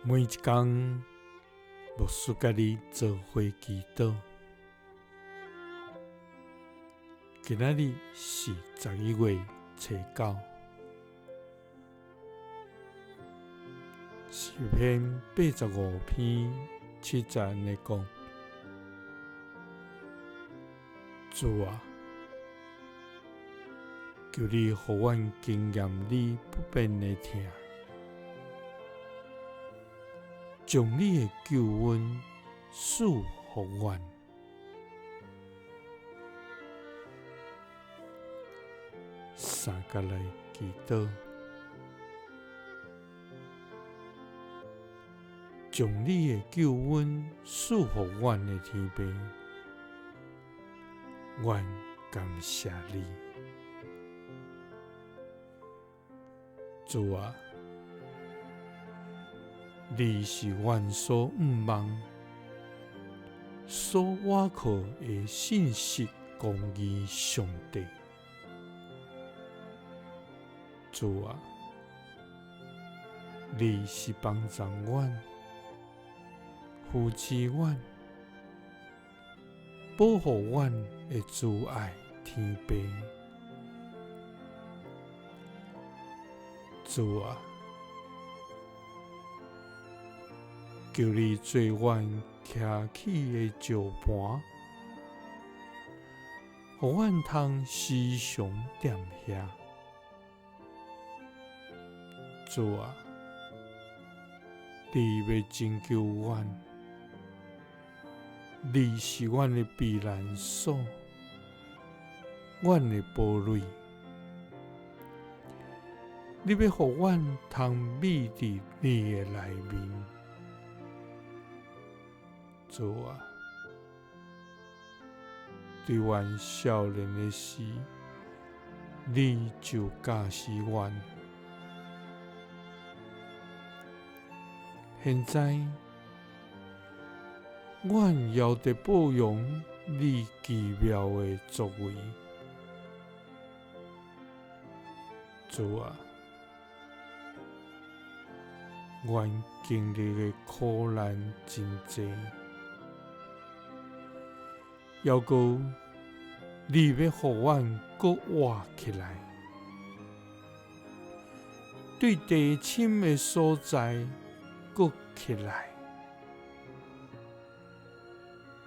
每一工，牧師佮你做伙祈禱。今仔日是11月初9，詩篇85篇7節按呢講：主啊，求你予阮經驗你不變的疼。將你的救恩賜予阮，三佮來祈禱，將你的救恩賜予阮的天父，阮感謝你，主啊！你是阮所向望、所倚靠的信實公義上帝。主啊，你是幫助阮、扶持阮、保護阮的慈愛天父。主啊，求你做阮徛起的石磐，予阮通時常踮遐。主啊，你欲拯救阮，你是阮的避難所，阮的堡壘。你欲予阮通覕佇你的內面，主啊，對阮少年的時，你就教示阮。現在，阮猶佇報揚你奇妙的作為，主啊，阮經歷的苦難真濟，猶閣你欲予阮閣活起來，對地深的所在閣起來，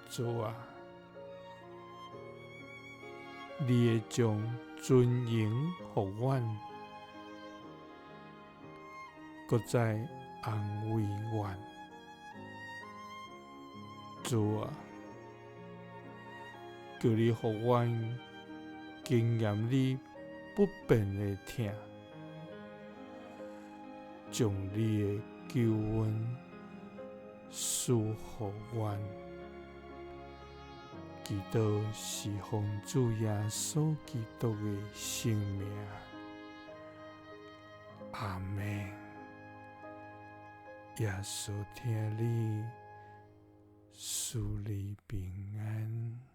主啊，你會將尊榮予阮，閣再安慰阮，主啊，求你予阮經驗你不變的疼，將你的救恩賜予阮，祈禱是奉主耶穌基督的聖名，阿們。耶穌疼你，賜你平安。